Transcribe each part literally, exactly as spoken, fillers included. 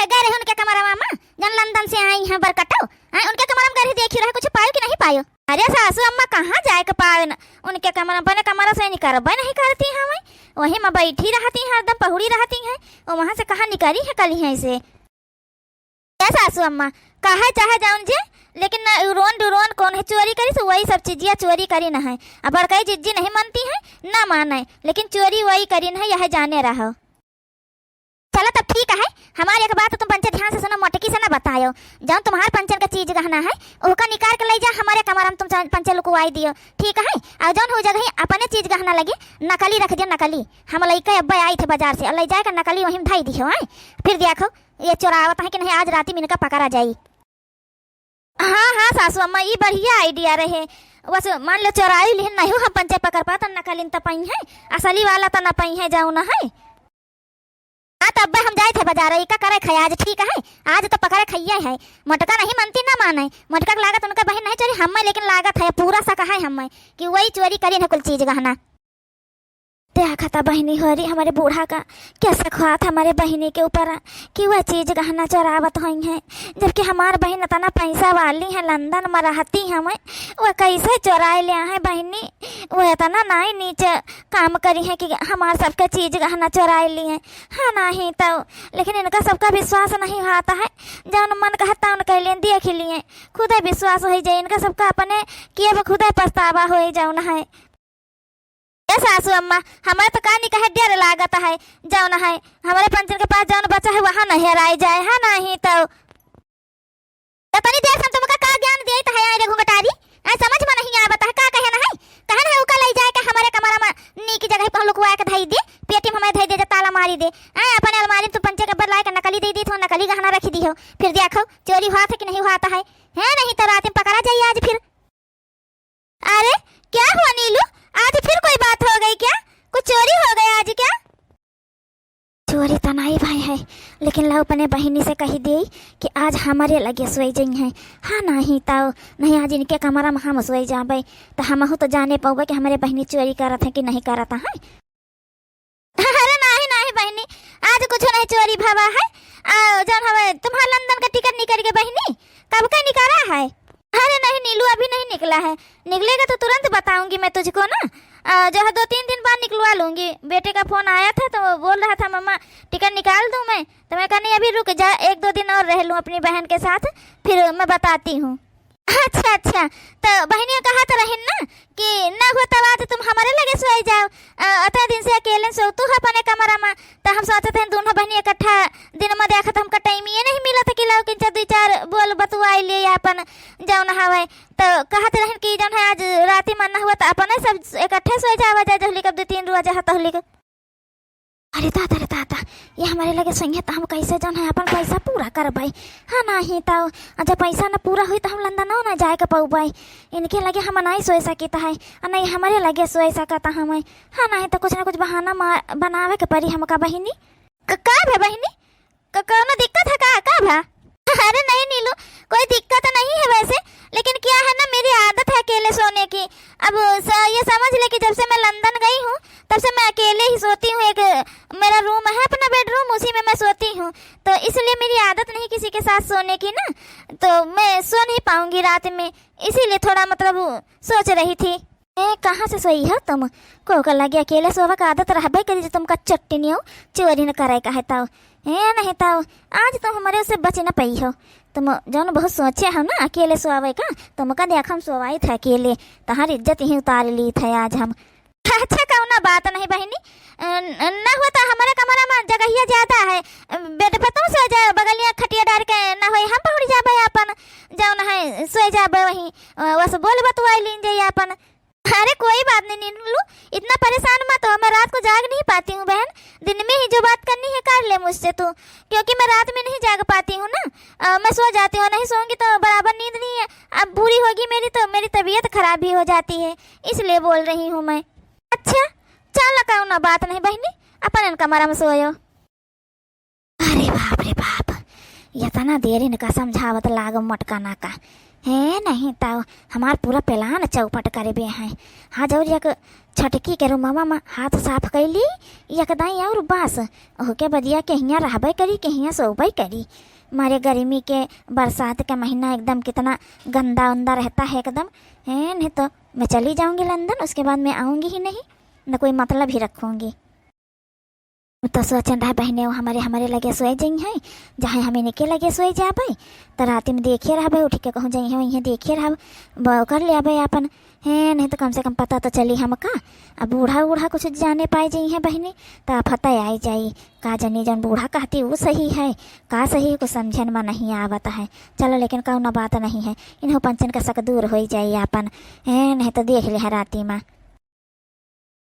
गए रहे उनके कमरा में, जौन लंदन से आई हैं बरकटो, हैं, उनके कमरा में गए रहे, देखी रहे, कुछ पायो कि नहीं पायो? अरे सासू अम्मा, कहाँ जाए के पावे न, उनके कमरा, अपने कमरा से निकरबे नहीं करती हैं, वहीं, वहीं में बैठी रहती हैं, हरदम पहुड़ी रहती हैं, वो वहाँ से कहाँ निकरी है कली हैं से? ए सासू अम्मा, कहे चाहे जौन जे, लेकिन न उरोन डुरोन कौन है चोरी करी, तो वही सब चीजिया चोरी करी न है। अब बड़कई जिज्जी नहीं मनती है, न माने, लेकिन चोरी वही करी न है, यह जाने रहो। चलो तब ठीक है, हमार एक बात तुम पंचे ध्यान से सुनो, मोटकी से न बतायो। जौन तुम्हार पंचन का चीज गहना है, ओका निकाल के लइ जा, हमारे कमरा में तुम चन-, पंचे लुकवाई दियो, ठीक है? और जौन हो जगह अपने चीज गहना लगे नकली रख दियो, नकली। हम लइके अब्बे आई थे बाजार से, और लइ जाए के नकली वहीं धई दियो, हैं? फिर देखो, ये चोरावत है कि नहीं, आज राती में इनका पकड़ा जाई। हाँ, हाँ, सासू अम्मा, ई बढ़िया idea रहे। बस मान लो, चोराई लिहन, नहीं हम पंचे पकड़ पात, नकली न त पई है, असली वाला त न पई है, जौन है। हाँ, त अब्बे हम जाए थे बाजार, ई का करे खाए आज, ठीक है? आज तो पकड़े खाइए है। मोटका नहीं मनती, ना माने। मोटका के लागत उनका बहिन नहीं चोरी, हमें लेकिन लागत है, पूरा शक है हमें कि वही चोरी करी है कुल चीज गहना। देखा था बहिनी होरी, हमारे बूढ़ा का कैसे ख्वात हमारे बहिनी के ऊपर कि वह चीज गहना चोरावत होई है, जबकि हमार बहिन इतना पैसा वाली है, लंदन में रहती हमें, वह कैसे चोराए ले है बहिनी? वह इतना नाई नीचे काम करी है कि हमार सबके चीज गहना चोराए ली है। हाँ, नहीं तो, लेकिन इनका सबका विश्वास नहीं होता है, जौन मन कहता उन कह लें, देख लिए, खुदे विश्वास हो जाए इनका सबका, अपने किए वो खुदे पछतावा हो जाउन है। ए सासू अम्मा, हमारे तो का निकाहे डर लागत है, जौन है, हमारे पंचन के पास जौन बचा है, वहाँ न हेराई जाए, हाँ, नहीं तो। तो तनी देर से हम तुमका का ज्ञान देत है, आए रे घुंघटारी, आए समझ में नहीं आवत है, का कहे न है, कहे न है, उका लई जाए के हमारे कमरा में नीक जगह पर लुकवा के धई दे, पेटी में हमें धई दे, जे ताला मारी दे, आए अपन अलमारी में तू पंचे के बदलाए के नकली दे दी हो, नकली गहना रख दी हो, फिर देखो चोरी हुआ था कि नहीं हुआ था है, है नहीं तो रात में पकड़ा जाइए आज फिर। अरे, क्या हुआ नीलू, आज फिर कोई बात हो गई क्या? कुछ चोरी हो गया आज क्या? चोरी तो नहीं भई है, लेकिन लाओ अपने बहिनी से कही दे कि आज हमारे लगे सोई जइहैं। हाँ, नहीं तो, नहीं आज इनके कमरा में हम सोई जाबे, तो हमहू तो जाने पउबे कि हमारे बहिनी चोरी करत है कि नहीं करत है। अरे नाही, नाही बहिनी, आज कुछ नहीं चोरी भवा है। आ, जौन हवे तुम्हार लंदन का टिकट निकल गए बहिनी, कब का निकला है? अरे नहीं नीलू, अभी नहीं निकला है, निकलेगा तो तुरंत बताऊंगी मैं तुझको ना। आ, जो है दो तीन दिन बाद निकलवा लूंगी। बेटे का फोन आया था तो वो बोल रहा था, "मम्मा टिकट निकाल दूं मैं?" तो मैं कहा, "नहीं, अभी रुक जा, एक दो दिन और रह लूं अपनी बहन के साथ, फिर मैं बताती हूँ।" अच्छा, अच्छा। तो बहिनिया कहत रहिन ना कि ना हो तब आज तुम हमारे लगे सोई जाओ। अ, अतने दिन से अकेले सोतू हो अपने कमरा में, तो हम सोचत हन दोनों बहिनी इकट्ठा दिन में देखत हमका टाइम ये नहीं मिलत कि लाओ किंचा दुई चार बोल बतुआई ले अपन जौन हवे। तो कहत रहिन कि जौन है आज राती मन ना हुआ तो अपने सब इकट्ठे सोई जावा जा, जहली कब दो तीन रोज है तहली को। अरे दादा रे दादा, ये हमारे लगे सोइहैं तो हम कैसे जौन है अपन पैसा पूरा करबै? हाँ, नाही तो, आ जब पैसा न पूरा हुई तो हम लंदनो न जाए के पउबै। इनके लगे हम नहीं सोए सकित है, आ नहीं हमारे लगे सोए सकत हमें। हाँ, नाही तो कुछ न कुछ बहाना मार, बनावे के पड़ी हमका बहिनी। क-, का भे बहिनी? क-, कौनो दिक्कत है का? का भा? अरे नहीं नीलू, कोई दिक्कत नहीं है वैसे, लेकिन क्या है ना, मेरी आदत है अकेले सोने की। अब स-, ये समझ ले कि जब से मैं लंदन गई हूँ, तब से मैं अकेले ही सोती हूँ। एक मेरा रूम है, अपना बेडरूम, उसी में मैं सोती हूँ, तो इसलिए मेरी आदत नहीं किसी के साथ सोने की ना, तो मैं सो नहीं पाऊँगी रात में, इसीलिए थोड़ा, मतलब, सोच रही थी। ए, कहाँ से सोई हो तुम? को का लगे अकेले सोवे का आदत रहबे करी, जो तुमका चट्टनियो चोरी न करे का है तौ। ए, नहीं तौ, आज तुम हमारे से बच न पई हो। तुम जौन बहुत सोचे हो ना अकेले सोवे का, तुमका देख हम सोवाई थे अकेले, तहार इज्जत ही उतार ली थे आज हम। अच्छा, कौनो बात नहीं बहिनी, अ, न, न हुआ तो हमारे कमरा में जगहिया ज्यादा है, बेड पर तुम सो जाओ, बगलिया खटिया डार के न होए, हम पहुँच जाबे अपन, जौन है, सोए जाबे वहीं, अ, बस बोल बतुआई लीन जाइए अपन। अरे कोई बात नहीं नीलू, इतना परेशान मत हो, मैं रात को जाग नहीं पाती हूँ बहन, दिन में ही जो बात करनी है कर ले मुझसे तू, क्योंकि मैं रात में नहीं जाग पाती हूँ ना। अ, मैं सो जाती हूँ, नहीं सोऊंगी तो बराबर नींद नहीं है। अब बूढ़ी होगी मेरी तो मेरी तबीयत खराब भी हो जाती है, इसलिए बोल रही हूँ मैं। अच्छा, चल कौनो बात नहीं बहिनी, अपन कमरा में सोयो। अरे बाप रे बाप, इतना देर इनका समझावत लाग मटकाना का। हे नहीं तउ, हमार पूरा plan चौपट करबे हैं। हाँ, जौर एक छटकी के रूमवा में हाथ साफ कैली, एक दाई और बस, ओके बदिया के हियाँ रहबे करी, के हियाँ सोबे करी। मारे गर्मी के, बरसात के महीना एकदम कितना गंदा उंदा रहता है एकदम। हैं, नहीं तो मैं चली जाऊँगी लंदन, उसके बाद मैं आऊँगी ही नहीं, न कोई मतलब ही रखूँगी। तो सोचन रहे बहिने, वो हमरे, हमरे लगे सोए जइहैं, जहाँ हम इनके लगे सोए जाबै, तो राति में देखे रहबै, उठ के कहूँ जइहैं, वहीं देखे रहब, ब-, कर लेबै आपन। हैं, नहीं तो कम से कम पता तो चली हमका। अब बूढ़ा, बूढ़ा कुछ जाने पाए जइहैं बहिनी, तो आफत आई जाई। का जानी जौन बूढ़ा कहती ऊ सही है, का सही है, कुछ समझन में नहीं आवत है। चलो, लेकिन कौनो बात नहीं है, इन्हों पंचन का शक दूर होई जाई आपन। हैं, नहीं तो देख ले है राति में।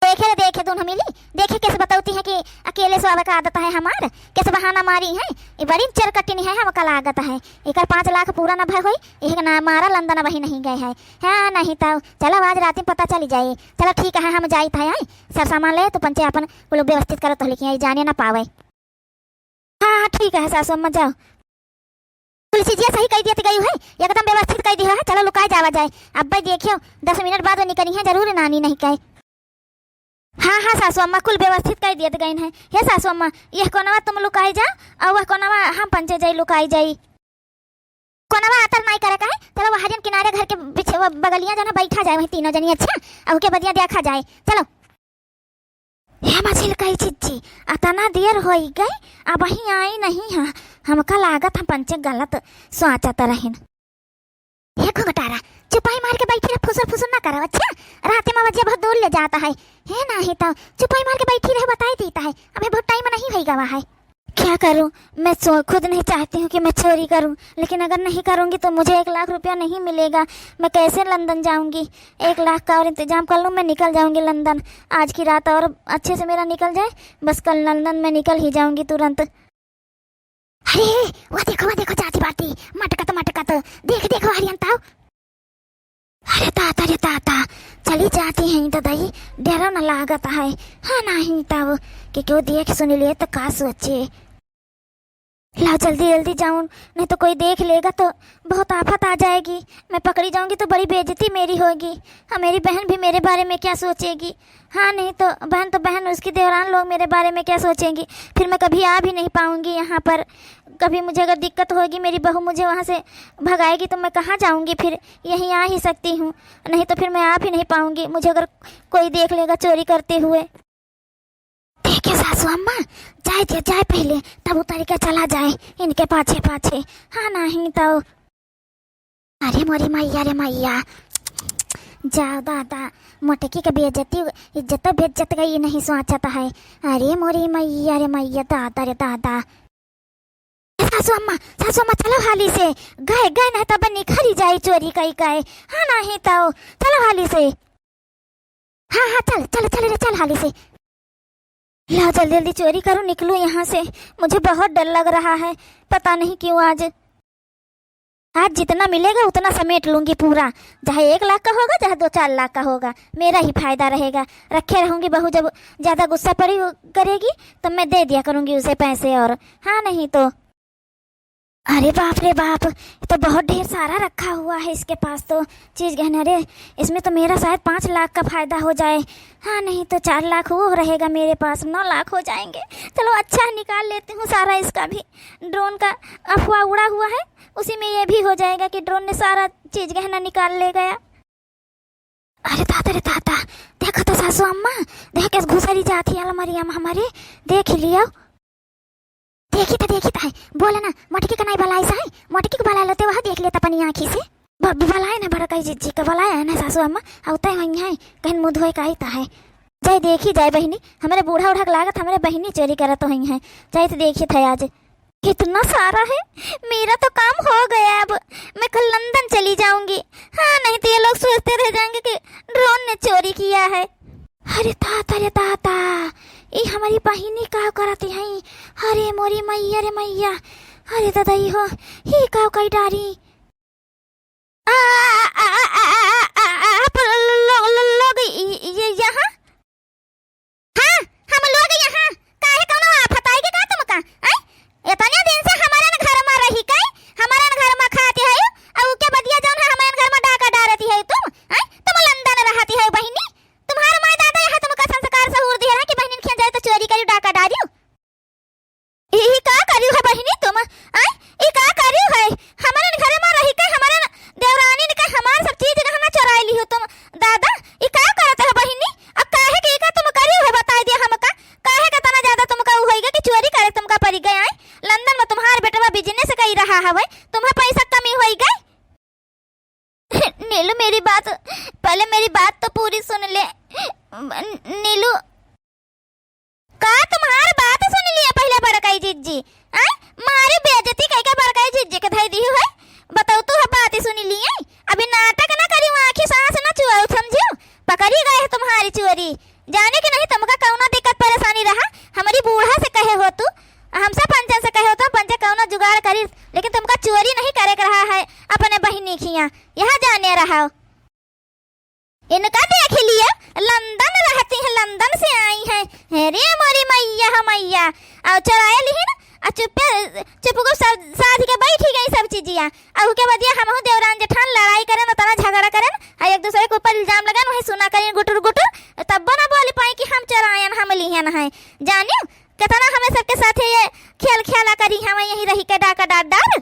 देखे रे, देखे दून हमीली, देखे कैसे बतौती है कि अकेले सोवे का आदत है हमार, कैसे बहाना मारी है। ये बड़ी चरकटिन है, हमका लागत है। एकर पाँच लाख पूरा न भय होई, एक ना मारा लंदन वही नहीं गए है। हाँ, नहीं तो चलो, आज राति में पता चली जाए। चलो ठीक है, हम जाइत है, आई सर सामान ले, तो पंचे अपन कुल व्यवस्थित करत हो, लेकिन ये जाने ना पावे। हाँ, हाँ, ठीक है सासू अम्मा, जाओ। कुल चीजिया सही कई दियत गई है, एकदम व्यवस्थित कई दिया है। चलो लुकाए जावा जाए। अब भाई देखियो, दस मिनट बाद वो निकली है जरूर, नानी नहीं कहे। हाँ, हाँ सासू अम्मा, कुल व्यवस्थित कई दियत गई है। हे सासू अम्मा, यह कोनवा तुम लुकाए जाओ और वह कोनवा हम पंचे जाई लुकाए जाई। कोनवा आतर नाई करे का है, चलो वहाँ जन किनारे घर के पीछे वो बगलिया जाना बैठा जाए वहीं तीनों जनी, अच्छा, और के बदिया देखा जाए। चलो। हे मझिल कही जिज्जी, अतना देर होई गई, अबहीं आई नहीं है। हमका लागत हम पंचे गलत सोचत रहिन। हे घुंघटारा, चुपाई मार के बैठी रह, फुसुर फुसुर ना करो, अच्छा? रात में बजिया बहुत दूर ले जाता है। हे नाही तो चुपाई मार के बैठी रह, बताई देता है। अबे बहुत टाइम नहीं होई गवा है। क्या करूं? मैं सो-, खुद नहीं चाहती हूँ कि मैं चोरी करूं, लेकिन अगर नहीं करूंगी तो मुझे एक लाख रुपया नहीं मिलेगा। मैं कैसे लंदन जाऊंगी? एक लाख का और इंतजाम कर लूं, मैं निकल जाऊंगी लंदन। आज की रात और अच्छे से मेरा निकल जाए, बस कल लंदन मैं निकल ही जाऊंगी तुरंत। अरे, वह देखो, वह देखो, जाती बाटी, मटकत, मटकत। देख, देखो, हरियन ताऊ। अरे ताता रे ताता, चली जाती हैं तो दई, डरो न लागत है। हाँ, नहीं तब कि केहू देख सुन ले तो का सोचे। लाओ जल्दी जल्दी जाऊं, नहीं तो कोई देख लेगा तो बहुत आफत आ जाएगी। मैं पकड़ी जाऊंगी तो बड़ी बेइज्जती मेरी होगी। हाँ, मेरी बहन भी मेरे बारे में क्या सोचेगी। हाँ, नहीं तो बहन तो बहन, उसकी देवरान लोग मेरे बारे में क्या सोचेंगी। फिर मैं कभी आ भी नहीं पाऊंगी यहाँ पर। कभी मुझे अगर दिक्कत होगी, मेरी बहू मुझे वहाँ से भगाएगी तो मैं कहाँ जाऊंगी फिर? यहीं आ ही सकती हूँ, नहीं तो फिर मैं आ भी नहीं पाऊंगी। मुझे अगर कोई देख लेगा चोरी करते हुए। देखे सासू अम्मा, जाए दे, जाए पहले, तब उतर के चला जाए इनके पाछे पाछे। हाँ, नहीं तो। अरे मोरी मैया रे मैया, जाओ दादा, मोटकी के बेइज्जती, इज्जत बेइज्जत गई नहीं सोचत है। अरे मोरी मैया रे मैया, दादा रे दादा। ए सासू अम्मा, सासू अम्मा, चलो हाली से, गए गए नहीं तब निखरी जाई चोरी कई कई। हाँ, नहीं तो चलो हाली से। हाँ, हाँ, चल, चल, चल रे, चल हाली से। ला, जल्दी, जल्दी चोरी करूँ, निकलूँ यहाँ से। मुझे बहुत डर लग रहा है, पता नहीं क्यों आज, आज जितना मिलेगा उतना समेट लूँगी पूरा, चाहे एक लाख का होगा, चाहे दो चार लाख का होगा, मेरा ही फायदा रहेगा। रखे रहूँगी बहू, जब ज़्यादा गुस्सा पड़ी हो-, करेगी, तो मैं दे दिया करूँगी उसे पैसे और। हाँ, नहीं तो। अरे बाप रे बाप, ये तो बहुत ढेर सारा रखा हुआ है इसके पास तो चीज गहना। अरे, इसमें तो मेरा शायद पाँच लाख का फायदा हो जाए। हाँ, नहीं तो चार लाख वो रहेगा मेरे पास, नौ लाख हो जाएंगे। चलो, अच्छा है, निकाल लेती हूँ सारा इसका भी। ड्रोन का अफवाह उड़ा हुआ है, उसी में ये भी हो जाएगा कि ड्रोन ने सारा चीज गहना निकाल ले गया। अरे दादा रे दादा, देखो तो सासू अम्मा, देख कैसे घुसरी जाती है अलमारिया में हमारे, देख ही लियो। देखी तो, देखी तो है, बोले ना, मोटकी का नहीं बलाई सा है, मोटकी को बला लेते, वह देख लेता अपनी आँखी से। ब-, ब-, बलाए ना बड़ा कई जिज्जी का, बलाए है ना सासू अम्मा, अउते हुई है, कहीं मुँह धोए का आई ता है। जाए देखी जाए बहिनी, हमारे बूढ़ा उढ़ा के लागत, हमारे बहिनी चोरी करत हुई है, जाए तो देखी था आज। कितना सारा है, मेरा तो काम हो गया। अब मैं कल लंदन चली जाऊंगी। हाँ, नहीं तो ये लोग सोचते रह जाएंगे कि ड्रोन ने चोरी किया है। अरे ताता रे ताता, ये हमारी बहिनी का करती हैं? अरे मोरी मैया रे मैया, अरे दादा, ये हो, ये का कई डारी? आ, आ, आ, आप लो-, लो-, लोग य-, य-, यहाँ? हाँ, हम लोग यहाँ। काहे, कौनो आफत आइगे का तुमका? आय? इतने दिन से हमारे न घर में रही के, हमारे न घर में खाते है, और उके बदिया जौन है बिजनेस कई रहा हवे, तुम्हें पैसा कमी होई गई? नीलू, मेरी बात, पहले मेरी बात तो पूरी सुन ले। नीलू, का तुम्हार बात सुन लिया पहले बड़काई जिज्जी? आय, मारे बेइज्जती कई के बड़काई जिज्जी के धई दिहु है। बताओ तो, बात सुन लिए। अभी नाटक ना करी, आँखी सांस ना चुआओ, समझियो? पकड़ी गए है तुम्हारी चोरी। जाने कि नहीं तुमका कौनो दिक्कत परेशानी रहा, हमारी बूढ़ा से कहे हो तू, हमसे पंचन से कहे हो तो पंचे कौनो जुगाड़ करी, लेकिन तुमका चोरी नहीं करे के रहा है अपने बहिनी खिया, यह जाने रहा। इनका देख लियो, लंदन रहती हैं, लंदन से आई हैं। अरे मोरी मैया हो मैया, और चोराए लिहिन, और चुप्पे, चुपगुप सब साध के बैठी गई सब चीजिया। और उके बदिया हमहू देवरान जेठान लड़ाई करेन, उतना झगड़ा करेन, और एक दूसरे के ऊपर इल्जाम लगाएन, वही सुना करेन गुटुर गुटुर, तब्बो ना बोली पाई कि हम चोरायन, हम लिहन हैं। जानियो, कितना हमें सबके साथे ये खेल खेला करी, हम यहीं रही के डाका डार डार।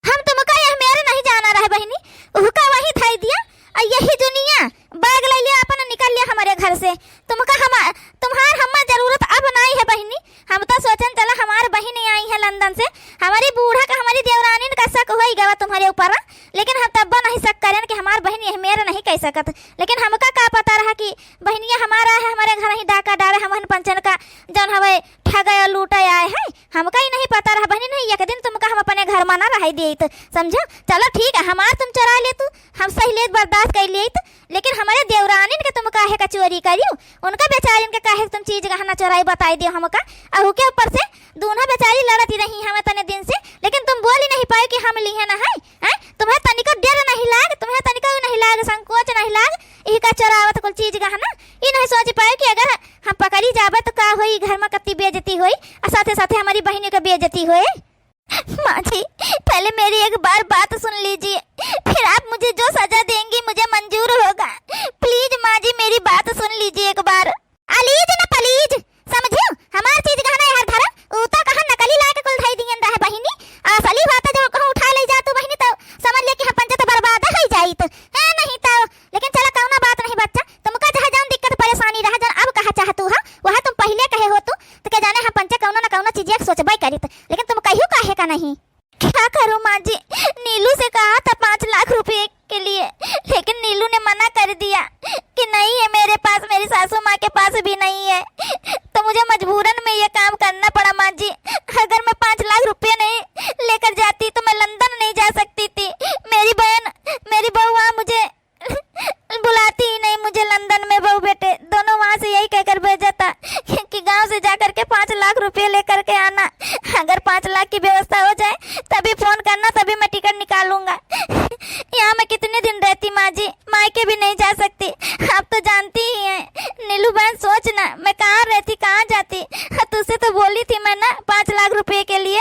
हम तुमका यह मेरे नहीं जाना रहे बहिनी, उहका वहीं धई दिया, और यही जुनिया बैग ले लिया अपन, निकल लिया हमारे घर से। तुमका हम, तुम्हार हमें जरूरत अब नहीं है बहिनी। हम तो सोचन चला हमार बहिन आई है लंदन से, हमारी बूढ़ा का, हमारी देवरानी का शक होई गवा तुम्हारे ऊपर, लेकिन हम तब्बो नहीं शक करेन कि हमार बहिन यह मेरे नहीं कह सकत। लेकिन हमका का पता रहा कि बहिनिया हमारा है, हमारे घर ही डाका डारे, हमहन पंचन का जौन हवे ठगे और लूटे आए हैं। हमका ही नहीं पता रहा बहिनी, नहीं एक दिन तुमका हम अपने घर में ना रह देइत, समझो। चलो ठीक है, हमार तुम चोरा लेतू, हम सही लेत बर्दाश्त कर लेइत, लेकिन हमारे देवरानिन के तुम काहे का चोरी करियो? उनका बेचारिन के काहे तुम चीज गहना चोराई बताई दियो हमका। अहू के ऊपर से दोनों बेचारी लड़ती रही हमें तने दिन से, लेकिन तुम बोली नहीं पाए कि हम लिहे ना है, हैं? तुम्हें तनिको डर नहीं लाग, तुम्हें तनिको नहीं लाग, संकोच नहीं लाग, इही का चोरावत कुल चीज गहना। ई नहीं सोच पाए कि अगर हम पकड़ी जाबे तो का होई, घर में कत्ती बेइज्जती होई, और साथे साथे हमारी बहिनी के बेइज्जती होए। माँ जी, पहले मेरी एक बार बात सुन लीजिए, फिर आप मुझे जो सजा देंगी, मुझे मंजूर होगा। प्लीज माँ जी, मेरी बात सुन लीजिए एक बार। अलीज न पलीज, समझियो, हमार चीज गहना हर धरा, ऊ तो कहाँ नकली लाके कुल धई दियन रहे बहिनी, असली बात जो कहूँ उठा ले जा तू बहिनी, तो समझ ले कि हम पंचत बर्बाद हो जाइत। ए, नहीं तो, लेकिन चला, कौनो बात नहीं बच्चा, तुमका जहाँ जौन दिक्कत परेशानी रहा, जौन अब कहा चाहतू हो, वह तुम पहिले कहे हो तू, तो के जाने हम पंचे कौनो न कौनो चीजिया के सोचबे करित, लेकिन तुम कहियो काहे का नहीं? क्या करूँ माँ जी, नीलू से कहा था पाँच लाख रुपए के लिए, लेकिन नीलू ने मना कर दिया कि नहीं है मेरे पास, मेरी सासू माँ के पास भी नहीं है, तो मुझे मजबूरन में ये काम करना पड़ा माँ जी। अगर मैं पाँच लाख रुपए नहीं लेकर जाती तो मैं लंदन नहीं जा सकती थी। मेरी बहन, मेरी बहू वहाँ मुझे बुलाती ही नहीं, मुझे लंदन में बहू बेटे दोनों वहाँ से यही कहकर भेजा था कि गांव से जाकर के पाँच लाख रुपए लेकर के आना, अगर पाँच लाख की व्यवस्था हो जाए तभी फोन करना, तभी मैं टिकट निकालूंगा। यहाँ मैं कितने दिन रहती माँ जी, मायके भी नहीं जा सकती। आप तो जानती ही हैं नीलू बहन, सोच ना मैं कहाँ रहती, कहाँ जाती। तुझसे तो बोली थी मैं ना पाँच लाख रुपए के लिए।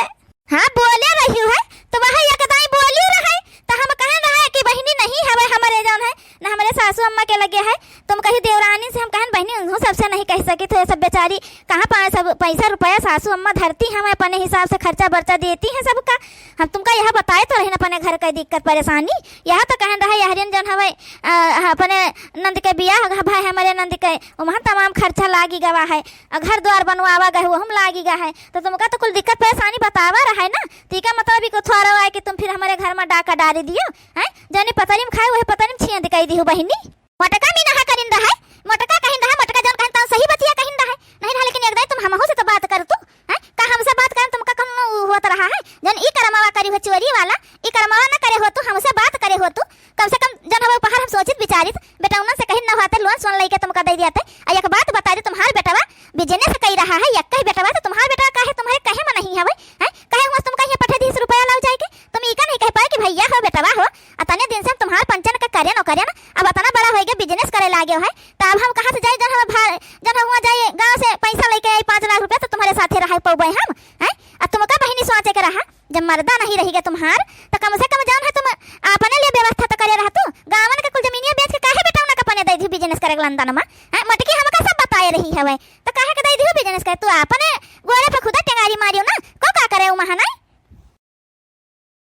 हाँ, बोले रही है, तो वह एक दाई बोली रहे, तो हम कहे रहे कि बहिनी नहीं हवे हमरे जौन है, ना हमरे सासू अम्मा के लगे है, तुम कही देवरानी से हम कहन बहिनी, उन्हों सबसे नहीं कह सकी थे, सब बेचारी कहाँ पाए सब पैसा रुपया, सासू अम्मा धरती हम अपने हिसाब से खर्चा बर्चा देती हैं सबका। हम तुमका यह बताए तो रही अपने घर का दिक्कत परेशानी, यह तो कहन रहे यहरिन जौन हवे, अ, अपने नंद के बियाह भाई हमरे नंद के, वहाँ तमाम खर्चा लागी गवा है, अ, घर द्वार बनवावा गए, वो हम लागी गा है, तो तुमका तो कुल दिक्कत परेशानी बतावा रहा है ना, तीका मतलब ई को थोड़ा आए कि तुम फिर हमारे घर में डाका डारी दियो, हैं? जौनी पतरी में खाए, वही पतरी में छेद कई दिहु बहिनी। मोटका मीना हा करिन रहा है, मोटका कहिन रहा है, मोटका जौन कहिन तौन सही बतिया कहिन रहा है। नहीं रहा, लेकिन एक दाई तुम हमहू से तो बात कर तू, हैं? का हमसे बात करन तुमका कौनो होत रहा है? जौन ई करमवा करी हो चोरी वाला, ई करमवा ना करे हो तू, हमसे बात करे हो तू। कम से कम जौन हवे उपहार हम सोचित विचारित, बेटौना से कहिन ना होते लोन सोन लइके तुमका दे दियाते। आ एक बात बता दे, तुम्हार बेटवा बिजनेस कई रहा है, यक्का ही बेटवा, तो तुम्हार बेटवा काहे तुम्हारे कहे में नहीं हवे, हैं? कहे हुआ तुम कहीं पठे दीस रुपया लाओ जाए के, तुम ई का नहीं कह पाए कि भैया हो, बेटवा हो, अतने दिन से हम तुम्हार पंचन का करे न करे ना, अब अतना बड़ा होइगे, बिजनेस करे लागे है, तो अब हम कहाँ से जाए, जौन हम भार, जौन हम हुआ जाए गाँव से पैसा लेके आई पाँच लाख रुपया, तो तुम्हारे साथे रहे पउबे हम, हैं? आ तुमका बहिनी सोचे के रहा, जब मर्दा नहीं रहिगे तुम्हार, तो कम से कम जौन है तुम अपने लिए व्यवस्था तो करे रहा तू, गाँवन के कुल जमीनिया बेच के काहे बेटौना का पने दे दी बिजनेस करे लंदन में, हैं? मटकी हमका सब बताए रही हवे, तो काहे के दे दी बिजनेस करे? तू अपने गोड़े पे खुदा टेंगारी मारियो ना, को का करे उ महानाई?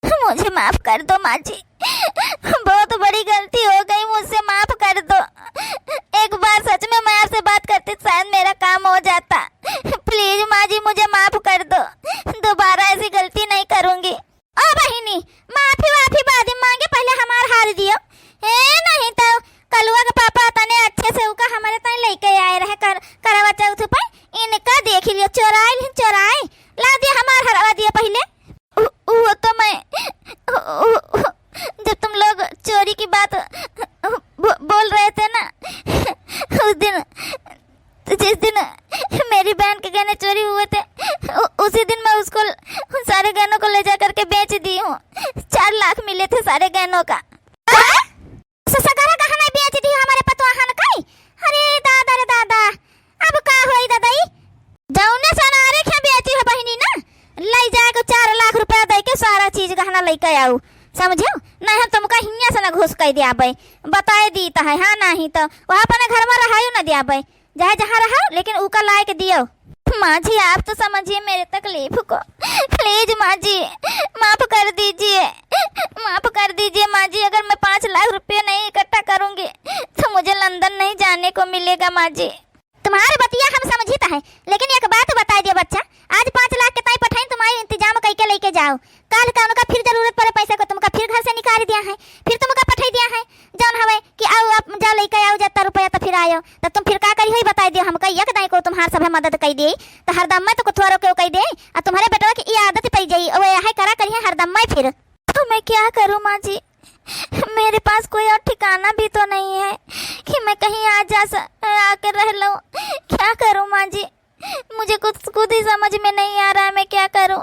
मुझे माफ कर दो माँ जी, बहुत बड़ी गलती हो गई, मुझसे माफ कर दो। एक बार सच में मैं आपसे बात करती तो शायद मेरा काम हो जाता। प्लीज माँ जी, मुझे माफ कर दो, दोबारा ऐसी गलती पहले उ-, वो तो मैं, उ-, उ-, जब तुम लोग चोरी की बात बो-, बोल रहे थे ना, उस दिन, जिस दिन मेरी बहन के गहने चोरी हुए थे, उ-, उसी दिन मैं उसको, उन सारे गहनों को ले जा करके बेच दी हूँ। चार लाख मिले थे सारे गहनों का। स-, सगरा गहना बेच दी हमारे पतवाहन का? अरे दादा रे दादा, अब का होई दादाई? जौने सनारे के बेची है बहिनी ना, लई जाए के चार लाख रुपया दे के सारा चीज गहना लइके आऊ, समझो? नहीं हम तुमका हियाँ से ना घुस कई द्याबे, बताए दीत है, हाँ नहीं तो वह अपने घर में रहायु ना द्याबे, चाहे जहाँ रहो, लेकिन उका लाए के दियो। माँ जी, आप तो समझिए मेरे तकलीफ को, प्लीज माँ जी, माफ कर दीजिए, माफ कर दीजिए माँ जी। अगर मैं पाँच लाख रुपये नहीं इकट्ठा करूँगी तो मुझे लंदन नहीं जाने को मिलेगा माँ जी। तुम्हारे बतिया हम समझित है, लेकिन एक बात बताई दियो बच्चा, आज पाँच लाख के ताई पठाइन, तुम्हारे इंतजाम कई के लेके जाओ। काल का उनका फिर जरूरत पड़े पैसे को, तुमका फिर घर से निकाल दिया है, फिर तुमका पठाई दिया है, जौन हवे कि आओ आप जाओ लेके आओ जत्ता रुपया तो फिर आयो, तब तुम फिर का करी होई बताई दियो। हमका एक दाई को तुम्हार सभे मदद कई दे तो हरदम मैं तो कुथुआरो के कई दे, आ तुम्हारे बेटवा की ये आदत पड़ जाई, वो यह करा करी है हरदम मैं फिर। तो मैं क्या करूँ माँ जी, मेरे पास कोई और ठिकाना भी तो नहीं है कि मैं कहीं आ जा स-, आके रह लूँ। क्या करूँ माँ जी, मुझे कुछ खुद ही समझ में नहीं आ रहा है, मैं क्या करूँ।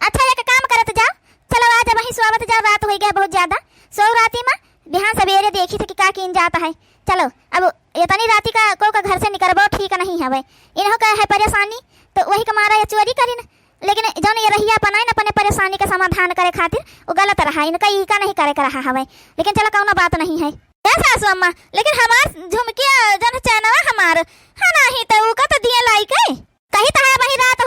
अच्छा, एक काम करत जाओ, चलो आज वहीं सोवत जाओ, रात होई गया बहुत ज्यादा। सोओ राती में, बिहान सवेरे देखी थे कि का कीन जात है। चलो, अब इतनी राती का को का घर से निकरबो ठीक नहीं हवे। इन्हों का है परेशानी, तो वही का मारा ये चोरी करिन। लेकिन जौन ये रहिया बनाए न अपने परेशानी का समाधान करे खातिर, वो गलत रहा, इनका ई का नहीं करे के रहा हवे। लेकिन चलो, कौनो बात नहीं है। ए सासू अम्मा, लेकिन हमार झुमकिया जौन चैनवा हमार, हाँ नहीं तो ऊ का तो दिए लाई के। कही तो है वही रात